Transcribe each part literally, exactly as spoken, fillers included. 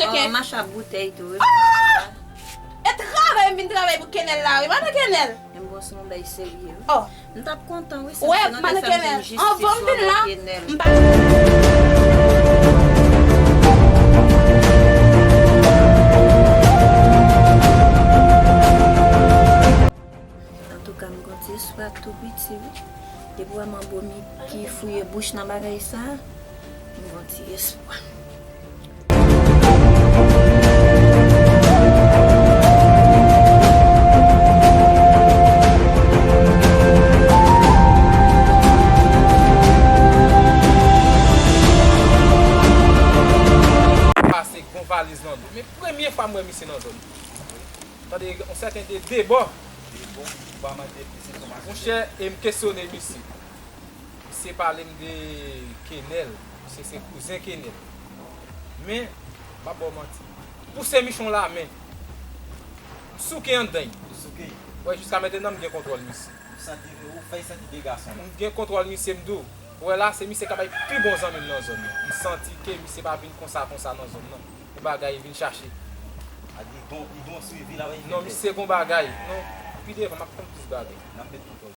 Wi, m mache ak boutèy tou, wi. Ah! E travay m vin travay pou Kenèl la, wi, madan Kenèl. Men bon, se yon bagay serye, wi. Oh. M t ap kontan, wi, si Kenèl te fè m jwenn jistis anvan Kenèl. Antouka, m gon ti espwa tou piti, wi. Depi w wè Manbo ki fouye bouch nan bagay sa, m gon ti espwa. Pase gon valiz nan do. Men premye fwa m wè misye nan zòn. Tande, yon sèten de Debò. Debò, ou pa mande plis enfòmasyon. Monchè, e m kesyone misye. Misye pale m de Kenèl. Misye se kouzen Kenèl. Men, m pa ba w manti. Pouse michon la men. M souke anndan l. Ou souke? Wi, jiska mentnan m gen kontwòl misye. Ou santi, ou fè santi de gason. M gen kontwòl misye, m di w. Ou wè la, se misye k ap bay pi bon zanmi m nan zòn nan. M santi ke misye pa vin konsa, konsa nan zòn nan. Yon bagay vin chache. A di, gon, li gon swivi la, non, misye gon bagay. Non, pi devan, m ap konn plis bagay. N ap met kontwòl.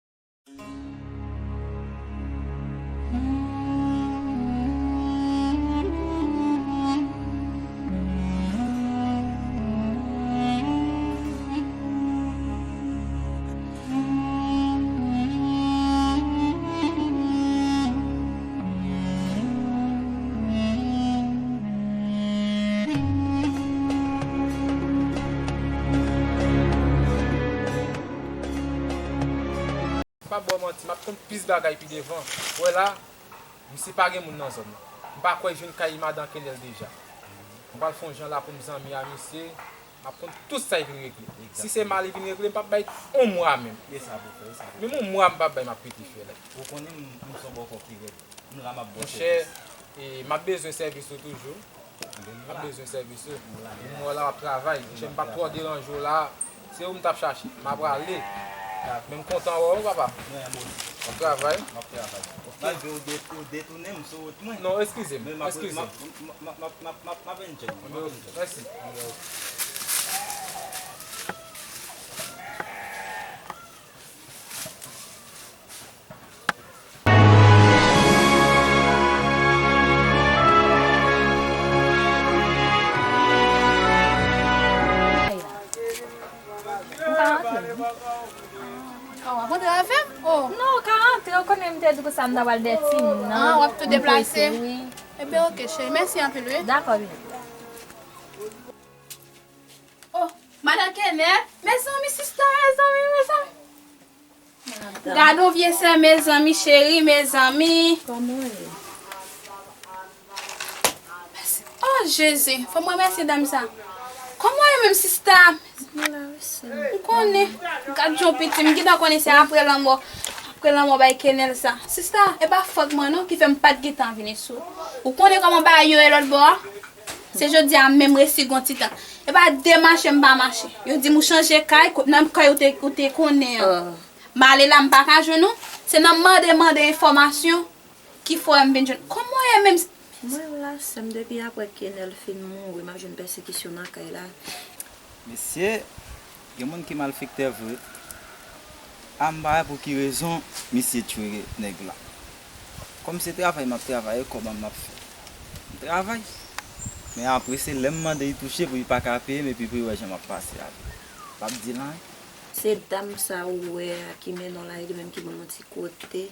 M p ap ba w manti, m ap konn plis bagay pi devan. Ou wè la, misye pa gen moun nan zòn nan. M pa kwè jwenn kay madan Kenèl deja. M pral fè yon jan la pou m zanmi a misye. M ap konn tout sa l vin regle. Si se mal li vin regle, m p ap bay yon mwa menm. E sa pou fè, e sa pou fè. Menm yon mwa m p ap bay, m ap pete fyèl. Ou konnen m, m se yon bòkò ki rèd. M la, m ap ba w sèvis. Monchè, e, m ap bezwen sèvis ou toujou. M ap bezwen sèvis ou. M la, m la. M wè w la, w ap travay. Monchè, m p ap twò deranje w la. Se ou m t ap chache. M ap prale. Men m kontan wè w, papa. W ap travay. M ap travay. Malgre ou de-, ou detounen m sou wout mwen. Non, eskize m, eskize m. M ap vin tchèk, m ap vin tchèk. Mèsi. Ou ka rantre. Ah, w ap rantre avè m? Oh. Non, ou ka rantre, ou konnen m te di konsa m ta pral dèyè timoun nan. Ah, w ap tou deplase? M prese, wi. Ebyen, oke, cheri. Mèsi anpil, wi. Dakò, baby. Oh, madan Kenèl, mezanmi, sista, mezanmi, mezanmi. Gade yon vye sè, mezanmi, cheri, mezanmi. Kòman w ye? Oh, Jezi, fò m remèsye dam sa. Kòman w ye menm, sista? Mwen la, wi, sè m. M konnen. Gad jan w piti, m gentan konnen se apre lanmò, apre lanmò bay Kenèl sa. Sista, e pa fòt mwen non ki fè m pa t gentan vini sou ou. Ou konnen kòman bagay yo ye lòt bò a? Se jodi a menm resi gon ti tan. E pa de mache m pa mache. Yo di m ou chanje kay, kot nan kay ou te, ou te konnen an. M ale la, m pa ka jwenn ou. Se nan mande, mande enfòmasyon ki fè m vin jwenn. Kòman w ye menm? Mwen la, sè m, depi apre Kenèl fin mouri, m ap jwenn pèsekisyon nan kay la. Mesye, gen moun ki malfektè vre. A, m pa wè pou ki rezon misye tchwe nèg la. Kòm se travay m ap travay, e kòb an m ap fè. M travay. Men apre se lè m mande li touche pou li pa ka peye m epi pou li wè jan m ap pase avè l. L ap di l anyen. Se dam sa ou wè a ki mennen w la, e li menm ki ban m yon ti kote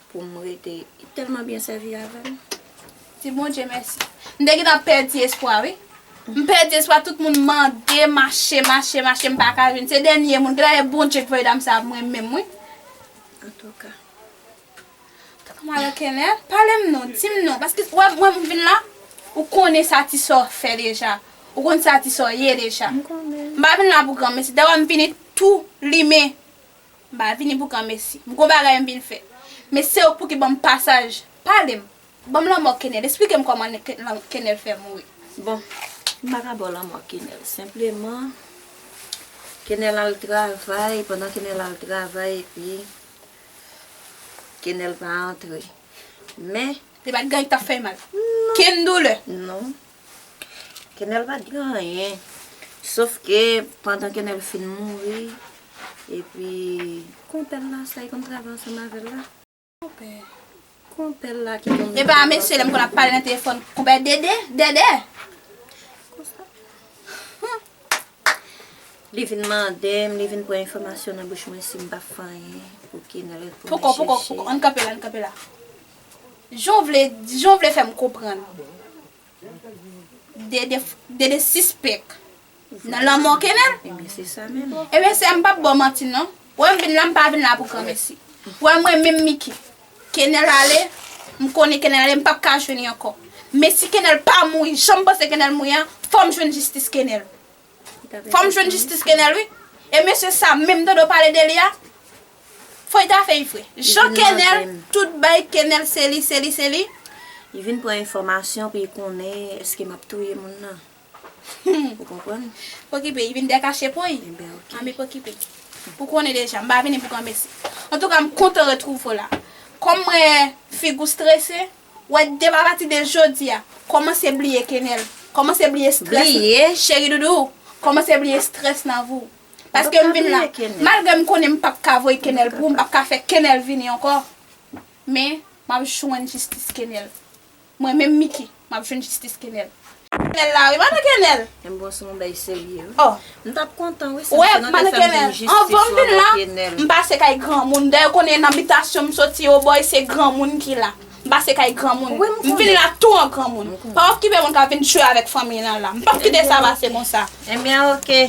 pou m rete. Li tèlman byen sèvi avè m. Di Bondye mèsi. M te gentan pèdi espwa, wi. M pèdi espwa, tout moun mande, mache, mache, mache, m pa ka jwenn. Se dènye moun, genlè e Bondye k voye dam sa mwen menm, wi. Antouka. Antouka, madan Kenèl, pale m non, di m non. Paske, wè, mwen, m vin la, ou konnen sa ti sè w fè deja. Ou konn sa ti sè w ye deja. M konnen. M pa vin la pou granmesi. Dayè, m vini tou limen. M pa vini pou granmesi. M gon bagay m vin fè. Men se ou pou ki ban m pasaj. Pale m. Ban m lanmò Kenèl. Esplike m kòman Ke-, lan-, Kenèl fè mouri. Bon, m pa ka ba w lanmò Kenèl. Senpleman, Kenèl al travay. Pandan Kenèl al travay, epi Kenèl pa antre. Men, li pa t gen anyen k t ap fè l mal. Non. Kenn doulè. Non. Kenel pa t gen anyen. Sof ke pandan Kenel fin mouri, epi konpè l la, sa li konn travay ansanm avè l la. Konpè, konpè l la ki konn... E pa mesye lè m konn ap pale nan telefòn, konpè Dede, Dede. Konsa. Li vin mande m, li vin pran enfòmasyon nan bouch mwen si m pa fè anyen pou Kenel pou mwen chèche. Poko, poko, poko, ann kanpe la, ann kanpe la. Jan w vle, jan w vle fè m konprann. Dede, Dede sispèk nan lanmò Kenel. Ebyen, se sa menm. Ebyen, sè, m p ap ba w manti, non. Wè, m vin la, m pa vin la pou granmesi. Wè, mwen menm, Miki. Kenel ale, m konnen Kenel ale, m p ap ka jwenn li ankò. Men si Kenel pa mouri, jan m panse Kenel mouri an, fò m jwenn jistis Kenel. Fò m jwenn jistis Kenel, wi. E mesye sa, menm tande w pale de li a, fò l ta fè l vre. Jan Kenel, tout bay Kenel, se li, se li, se li. Li vin pran enfòmasyon pou l konnen èske m ap touye moun nan. Ou konprann? Pokipe, li vin dekache pou li. Ebyen, oke. Anben, pokipe. Ou konnen deja, m pa vini pou granmesi. Antouka, m kontan retwouve w la. Kòm mwen figi w strese, wè, depi apati de jodi a, kòmanse bliye Kenel. Kòmanse bliye strès. Bliye? Cheri doudou, kòmanse bliye strès nan vi w. Paske m vin la, malgre m konnen m p ap ka voye Kenel pou ou, m p ap ka fè Kenel vini ankò. Men, m ap jwenn jistis Kenel. Mwen menm Miki, m ap jwenn jistis Kenel. Kenel la, wi, madan Kenel. M bon sou yon bay serye, wi. Oh. M t ap kontan, wi, si se nou te fè m jwenn jistis anvan Kenel. M pase kay granmoun. Dayè, ou konnen nan bitasyon m soti yo, bòy, se granmoun ki la. M pase kay granmoun. M vin la tou an granmoun. Pa okipe moun k ap vin jwe avèk fanmi lan la. M p ap kite sa pase konsa. Ebyen, oke.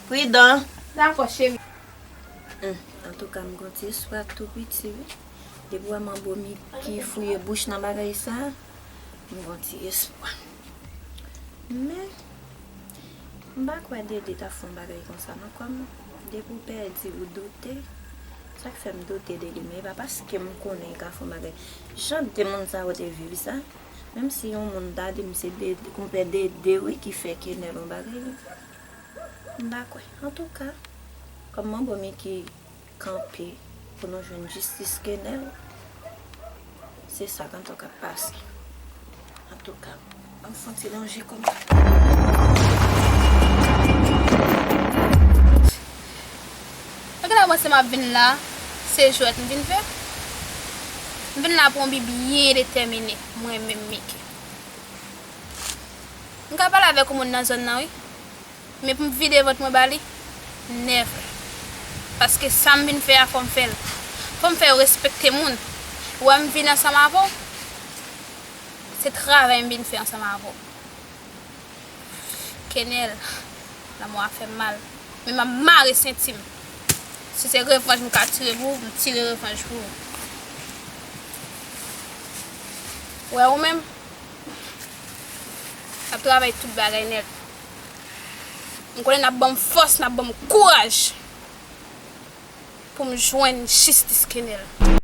Pridan. Dakò, cheri. Hmm, antouka, m gon ti espwa tou piti, wi. Depi w wè manbo Miki fouye bouch nan bagay sa, m gon ti espwa. Men, m pa kwè Dede t ap fè yon bagay konsa, non, kòm depi w pèdi, ou doute. Sa k fè m doute de li, men e pa paske m konnen li ka fè yon bagay. Jan de moun sa yo te viv sa, menm si yon moun ta di m se Dede, konpè Dede, wi, ki fè Kenel yon bagay, m pa kwè. Antouka, kòm manbo Miki kanpe pou nou jwenn jistis Kenel, se sa k antouka k pase. Antouka, ann fè yon ti lonje kò m. Ou gentan panse m ap vin la, se jwèt m vin fè? M vin la pou yon bi byen detèmine, mwen menm Miki. M ka pale avèk yon moun nan zòn nan, wi. Men pou m vide vant mwen ba li, never. Paske sa m vin fè a, fò m fè l. Fò m fè yo respekte moun. Ou wè m vin ansanm avè w, se travay m vin fè ansanm avè w. Kenel, lanmò a fè m mal. Men m ap mare senti m. Si se revanj m ka tire pou ou, m tire revanj pou ou. Ou wè ou menm? N ap travay tout bagay nèt. M konnen n ap ban m fòs, n ap ban m kouraj pou m jwenn jistis Kenel.